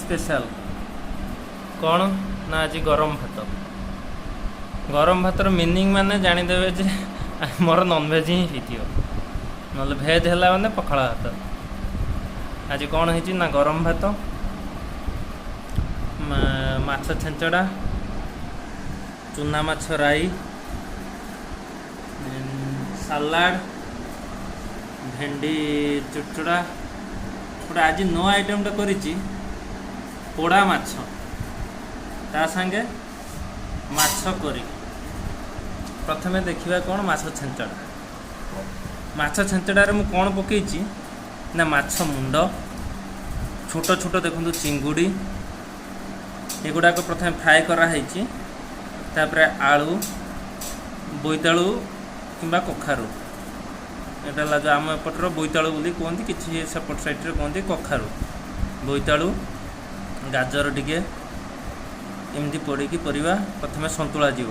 Special କ'ଣ ନା ଆଜି ଗରମ ଭାତ। ଗରମ ଭାତର ମିନିଂ ମାନେ ଜାଣିଦେବେ ଯେ ମୋର ନନଭେଜ୍ ହିଁ ହେଇଥିବ, ନହେଲେ ଭେଜ୍ ହେଲା ମାନେ ପଖାଳ ଭାତ। ଆଜି କ'ଣ ହେଇଛି ନା ଗରମ ଭାତ, ମାଛ ଛେଞ୍ଚଡ଼ା, ଚୁନା ମାଛ ରାଇ, ସାଲାଡ଼, ଭେଣ୍ଡି ଚୁଡ଼ଚୁଡ଼ା। ଗୋଟେ ଆଜି ନୂଆ ଆଇଟମ୍ଟା କରିଛି, ପୋଡ଼ା ମାଛ, ତା ସାଙ୍ଗେ ମାଛ କରି। ପ୍ରଥମେ ଦେଖିବା କ'ଣ ମାଛ ଛେଞ୍ଚଡ଼ା। ମାଛ ଛେଞ୍ଚଡ଼ାରେ ମୁଁ କ'ଣ ପକେଇଛି ନା ମାଛ ମୁଣ୍ଡ, ଛୋଟ ଛୋଟ ଦେଖନ୍ତୁ ଚିଙ୍ଗୁଡ଼ି, ଏଗୁଡ଼ାକ ପ୍ରଥମେ ଫ୍ରାଏ କରାହେଇଛି। ତାପରେ ଆଳୁ, ବୋଇତାଳୁ କିମ୍ବା କଖାରୁ। ଏଇଟା ହେଲା ଯେଉଁ ଆମ ଏପଟର ବୋଇତାଳୁ ବୋଲି କୁହନ୍ତି, କିଛି ସେପଟ ସାଇଡ଼୍ରେ କୁହନ୍ତି କଖାରୁ। ବୋଇତାଳୁ, ଗାଜର ଟିକେ ଏମିତି ପଡ଼ିକି ପରିବା ପ୍ରଥମେ ସନ୍ତୁଳା ଯିବ।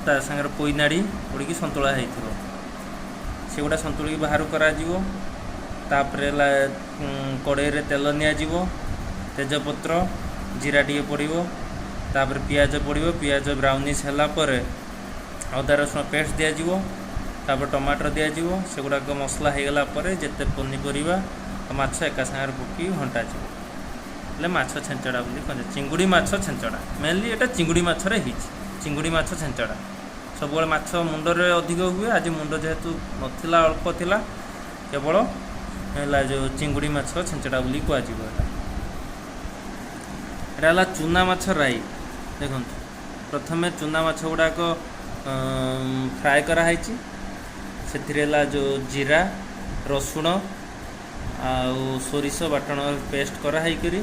ତା ସାଙ୍ଗରେ ପୋଇନାଡ଼ି ପଡ଼ିକି ସନ୍ତୁଳା ହେଇଥିବ। ସେଗୁଡ଼ା ସନ୍ତୁଳିକି ବାହାର କରାଯିବ। ତାପରେ ହେଲା କଡ଼େଇରେ ତେଲ ନିଆଯିବ, ତେଜପତ୍ର, ଜିରା ଟିକେ ପଡ଼ିବ, ତାପରେ ପିଆଜ ପଡ଼ିବ। ପିଆଜ ବ୍ରାଉନିସ୍ ହେଲା ପରେ ଅଦା ରସୁଣ ପେଷ୍ଟ ଦିଆଯିବ, ତାପରେ ଟମାଟର ଦିଆଯିବ। ସେଗୁଡ଼ାକ ମସଲା ହେଇଗଲା ପରେ ଯେତେ ପନିପରିବା ଆଉ ମାଛ ଏକା ସାଙ୍ଗରେ ପକାଇ ଘଣ୍ଟାଯିବ। ହେଲେ ମାଛ ଛେଞ୍ଚଡ଼ା ବୋଲି କୁହନ୍ତି। ଚିଙ୍ଗୁଡ଼ି ମାଛ ଛେଞ୍ଚଡ଼ା, ମେନଲି ଏଇଟା ଚିଙ୍ଗୁଡ଼ି ମାଛରେ ହେଇଛି। ଚିଙ୍ଗୁଡ଼ି ମାଛ ଛେଞ୍ଚଡ଼ା ସବୁବେଳେ ମାଛ ମୁଣ୍ଡରେ ଅଧିକ ହୁଏ। ଆଜି ମୁଣ୍ଡ ଯେହେତୁ ନଥିଲା, ଅଳ୍ପ ଥିଲା, କେବଳ ହେଲା ଯେଉଁ ଚିଙ୍ଗୁଡ଼ି ମାଛ ଛେଞ୍ଚଡ଼ା ବୋଲି କୁହାଯିବ ଏଇଟା। ଏଇଟା ହେଲା ଚୁନା ମାଛ ରାଇ। ଦେଖନ୍ତୁ, ପ୍ରଥମେ ଚୁନା ମାଛ ଗୁଡ଼ାକ ଫ୍ରାଏ କରାହେଇଛି। ସେଥିରେ ହେଲା ଯେଉଁ ଜିରା, ରସୁଣ ଆଉ ସୋରିଷ ବାଟଣ ପେଷ୍ଟ କରାହେଇକରି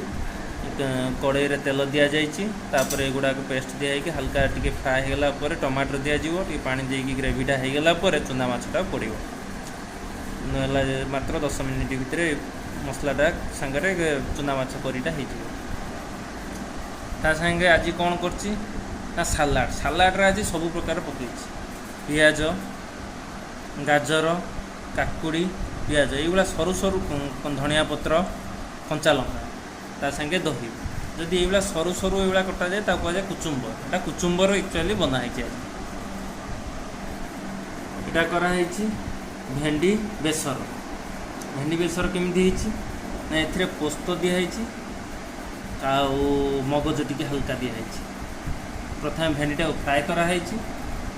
କଡ଼େଇରେ ତେଲ ଦିଆଯାଇଛି। ତାପରେ ଏଗୁଡ଼ାକ ପେଷ୍ଟ ଦିଆହେଇକି ହାଲକା ଟିକେ ଫ୍ରାଏ ହେଇଗଲା ପରେ ଟମାଟର ଦିଆଯିବ। ଟିକେ ପାଣି ଦେଇକି ଗ୍ରେଭିଟା ହେଇଗଲା ପରେ ଚୁନା ମାଛଟା ପଡ଼ିବ। ହେଲା ମାତ୍ର 10 ମିନିଟ୍ ଭିତରେ ମସଲାଟା ସାଙ୍ଗରେ ଚୁନା ମାଛ କରିଟା ହେଇଯିବ। ତା ସାଙ୍ଗେ ଆଜି କ'ଣ କରିଛି ନା ସାଲାଡ଼। ସାଲାଡ଼ରେ ଆଜି ସବୁ ପ୍ରକାର ପକେଇଛି, ପିଆଜ, ଗାଜର, କାକୁଡ଼ି, ପିଆଜ, ଏଇଗୁଡ଼ା ସରୁ ସରୁ, ଧନିଆ ପତ୍ର, କଞ୍ଚା ଲଙ୍କା, ତା ସାଙ୍ଗେ ଦହି। ଯଦି ଏଇଭଳିଆ ସରୁ ସରୁ ଏଇଭଳିଆ କଟାଯାଏ, ତାକୁ କୁହାଯାଏ କୁଚୁମ୍ବର। ଏଇଟା କୁଚୁମ୍ବର ଆକ୍ଚୁଆଲି ବନା ହେଇଛି ଆଜି। ଏଇଟା କରାହେଇଛି ଭେଣ୍ଡି ବେସର। ଭେଣ୍ଡି ବେସର କେମିତି ହେଇଛି ନା ଏଥିରେ ପୋସ୍ତ ଦିଆହେଇଛି ଆଉ ମଗଜ ଟିକେ ହାଲକା ଦିଆହେଇଛି। ପ୍ରଥମେ ଭେଣ୍ଡିଟାକୁ ଫ୍ରାଏ କରାହେଇଛି।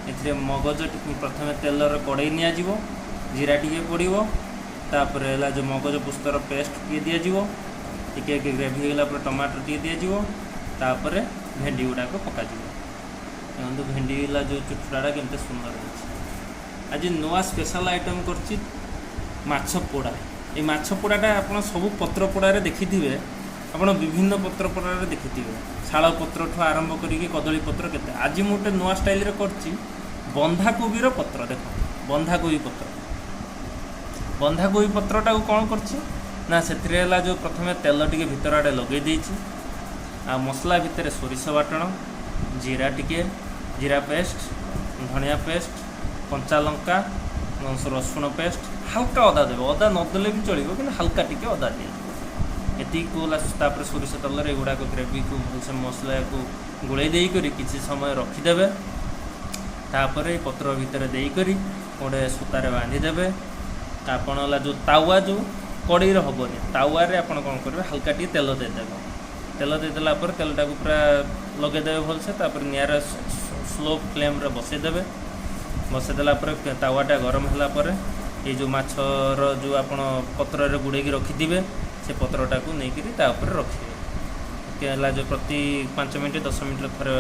ଏଥିରେ ମଗଜ ଟିକେ, ପ୍ରଥମେ ତେଲର କଡ଼େଇ ନିଆଯିବ, ଜିରା ଟିକେ ପଡ଼ିବ, ତାପରେ ହେଲା ଯେଉଁ ମଗଜ ପୋସ୍ତର ପେଷ୍ଟ ଟିକେ ଦିଆଯିବ। ଟିକେ ଗ୍ରେଭି ହେଇଗଲା ପରେ ଟମାଟର ଟିକେ ଦିଆଯିବ, ତାପରେ ଭେଣ୍ଡି ଗୁଡ଼ାକ ପକାଯିବ। ଦେଖନ୍ତୁ, ଭେଣ୍ଡି ହେଲା ଯେଉଁ ଚୁଚୁଡ଼ାଟା କେମିତି ସୁନ୍ଦର ହେଇଛି। ଆଜି ନୂଆ ସ୍ପେଶାଲ ଆଇଟମ୍ କରିଛି ମାଛ ପୋଡ଼ା। ଏଇ ମାଛ ପୋଡ଼ାଟା ଆପଣ ସବୁ ପତ୍ର ପୋଡ଼ାରେ ଦେଖିଥିବେ, ଆପଣ ବିଭିନ୍ନ ପତ୍ର ପୋଡ଼ାରେ ଦେଖିଥିବେ, ଶାଳ ପତ୍ରଠୁ ଆରମ୍ଭ କରିକି କଦଳୀ ପତ୍ର କେତେ। ଆଜି ମୁଁ ଗୋଟେ ନୂଆ ଷ୍ଟାଇଲରେ କରିଛି ବନ୍ଧାକୋବିର ପତ୍ର। ଦେଖ, ବନ୍ଧାକୋବି ପତ୍ର। ବନ୍ଧାକୋବି ପତ୍ରଟାକୁ କ'ଣ କରିଛି ନା ସେଥିରେ ହେଲା ଯେଉଁ ପ୍ରଥମେ ତେଲ ଟିକେ ଭିତର ଆଡ଼େ ଲଗେଇ ଦେଇଛି ଆଉ ମସଲା ଭିତରେ ସୋରିଷ ବାଟଣ, ଜିରା ଟିକେ, ଜିରା ପେଷ୍ଟ, ଧନିଆ ପେଷ୍ଟ, କଞ୍ଚା ଲଙ୍କା, ରସୁଣ ପେଷ୍ଟ, ହାଲକା ଅଦା ଦେବେ। ଅଦା ନଦେଲେ ବି ଚଳିବ, କିନ୍ତୁ ହାଲକା ଟିକେ ଅଦା ଦିଆଯିବ। ଏତିକି ହେଲା। ତାପରେ ସୋରିଷ ତେଲରେ ଏଗୁଡ଼ାକ ଗ୍ରେଭିକୁ ଭଲସେ ମସଲାକୁ ଗୋଳେଇ ଦେଇକରି କିଛି ସମୟ ରଖିଦେବେ। ତାପରେ ପତ୍ର ଭିତରେ ଦେଇକରି ଗୋଟେ ସୂତାରେ ବାନ୍ଧିଦେବେ। ଆପଣ ହେଲା ଯେଉଁ ତାୱା, ଯେଉଁ କଡ଼େଇରେ ହେବନି, ତାୱାରେ ଆପଣ କ'ଣ କରିବେ, ହାଲକା ଟିକେ ତେଲ ଦେଇଦେବେ। ତେଲ ଦେଇଦେଲା ପରେ ତେଲଟାକୁ ପୁରା ଲଗେଇଦେବେ ଭଲସେ। ତାପରେ ନିଆଁରେ ସ୍ଲୋ ଫ୍ଲେମ୍ରେ ବସେଇଦେବେ। ବସେଇଦେଲା ପରେ ତାୱାଟା ଗରମ ହେଲା ପରେ ଏଇ ଯେଉଁ ମାଛର ଯେଉଁ ଆପଣ ପତ୍ରରେ ଗୁଡ଼େଇକି ରଖିଥିବେ, ସେ ପତ୍ରଟାକୁ ନେଇକରି ତା ଉପରେ ରଖିବେ। ଟିକେ ହେଲା ଯେଉଁ ପ୍ରତି 5 ମିନିଟ୍ 10 ମିନିଟ୍ରେ ଥରେ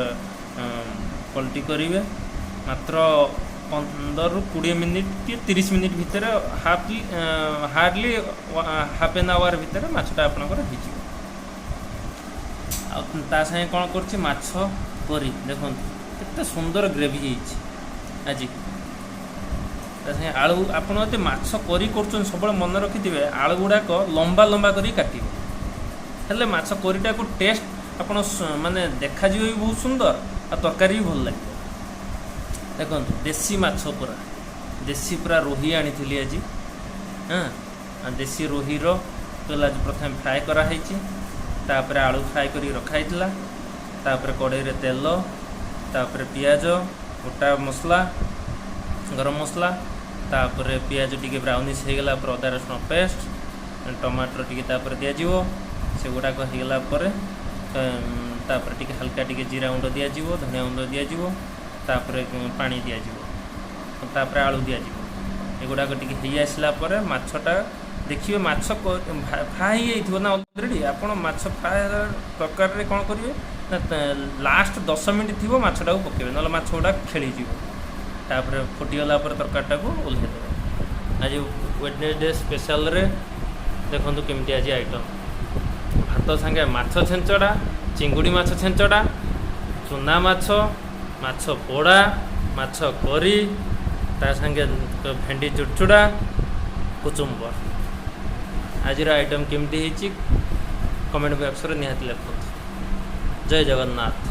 ପଲଟି କରିବେ। ମାତ୍ର 15ରୁ 20 ମିନିଟ୍ କି 30 ମିନିଟ୍ ଭିତରେ, ହାର୍ଡଲି ହାଫ୍ ଏନ୍ ଆୱାର ଭିତରେ ମାଛଟା ଆପଣଙ୍କର ହେଇଯିବ। ଆଉ ତା ସାଙ୍ଗେ କ'ଣ କରୁଛି? ମାଛ କରି। ଦେଖନ୍ତୁ, କେତେ ସୁନ୍ଦର ଗ୍ରେଭି ହେଇଛି ଆଜି। ତା ସାଙ୍ଗେ ଆଳୁ। ଆପଣ ଯଦି ମାଛ କରି କରୁଛନ୍ତି, ସବୁବେଳେ ମନେ ରଖିଥିବେ, ଆଳୁ ଗୁଡ଼ାକ ଲମ୍ବା ଲମ୍ବା କରି କାଟିବେ। ହେଲେ ମାଛ କରିଟାକୁ ଟେଷ୍ଟ ଆପଣ ମାନେ ଦେଖାଯିବ ବି ବହୁତ ସୁନ୍ଦର ଆଉ ତରକାରୀ ବି ଭଲ ଲାଗିବ। ଦେଖନ୍ତୁ, ଦେଶୀ ମାଛ ପୁରା ଦେଶୀ, ପୁରା ରୋହି ଆଣିଥିଲି ଆଜି। ହଁ, ଦେଶୀ ରୋହିର ତେଲ ଆଜି ପ୍ରଥମେ ଫ୍ରାଏ କରାହେଇଛି। ତାପରେ ଆଳୁ ଫ୍ରାଏ କରିକି ରଖା ହେଇଥିଲା। ତାପରେ କଡ଼େଇରେ ତେଲ, ତାପରେ ପିଆଜ, ଗୋଟା ମସଲା, ଗରମ ମସଲା। ତାପରେ ପିଆଜ ଟିକେ ବ୍ରାଉନିସ୍ ହେଇଗଲା ପରେ ଅଦା ରସୁଣ ପେଷ୍ଟ, ଟମାଟର ଟିକେ ତାପରେ ଦିଆଯିବ। ସେଗୁଡ଼ାକ ହେଇଗଲା ପରେ ତାପରେ ଟିକେ ହାଲକା ଟିକେ ଜିରା ଗୁଣ୍ଡ ଦିଆଯିବ, ଧନିଆ ଗୁଣ୍ଡ ଦିଆଯିବ। ତାପରେ ପାଣି ଦିଆଯିବ, ତାପରେ ଆଳୁ ଦିଆଯିବ। ଏଗୁଡ଼ାକ ଟିକେ ହେଇ ଆସିଲା ପରେ ମାଛଟା ଦେଖିବେ, ମାଛ ଫ୍ରାଏ ହେଇଯାଇଥିବ ନା ଅଲରେଡ଼ି। ଆପଣ ମାଛ ଫ୍ରାଏ ତରକାରୀରେ କ'ଣ କରିବେ ନା, ଲାଷ୍ଟ 10 ମିନିଟ୍ ଥିବ ମାଛଟାକୁ ପକାଇବେ, ନହେଲେ ମାଛ ଗୁଡ଼ା ଖେଳିଯିବ। ତାପରେ ଫୁଟିଗଲା ପରେ ତରକାରୀଟାକୁ ଓହ୍ଲେଇ ଦେବେ। ଆଜି ୱେଡ଼ନେସଡେ ସ୍ପେଶାଲରେ ଦେଖନ୍ତୁ କେମିତି ଆଜି ଆଇଟମ୍। ଭାତ ସାଙ୍ଗେ ମାଛ ଛେଞ୍ଚଡ଼ା, ଚିଙ୍ଗୁଡ଼ି ମାଛ ଛେଞ୍ଚଡ଼ା, ଚୁନା ମାଛ, ମାଛ ପୋଡ଼ା, ମାଛ କରି, ତା ସାଙ୍ଗେ ଭେଣ୍ଡି ଚୁଡ଼ଚୁଡ଼ା, କୁଚୁମ୍ବର। ଆଜିର ଆଇଟମ୍ କେମିତି ହେଇଛି, କମେଣ୍ଟ ବକ୍ସରେ ନିହାତି ଲେଖନ୍ତୁ। ଜୟ ଜଗନ୍ନାଥ।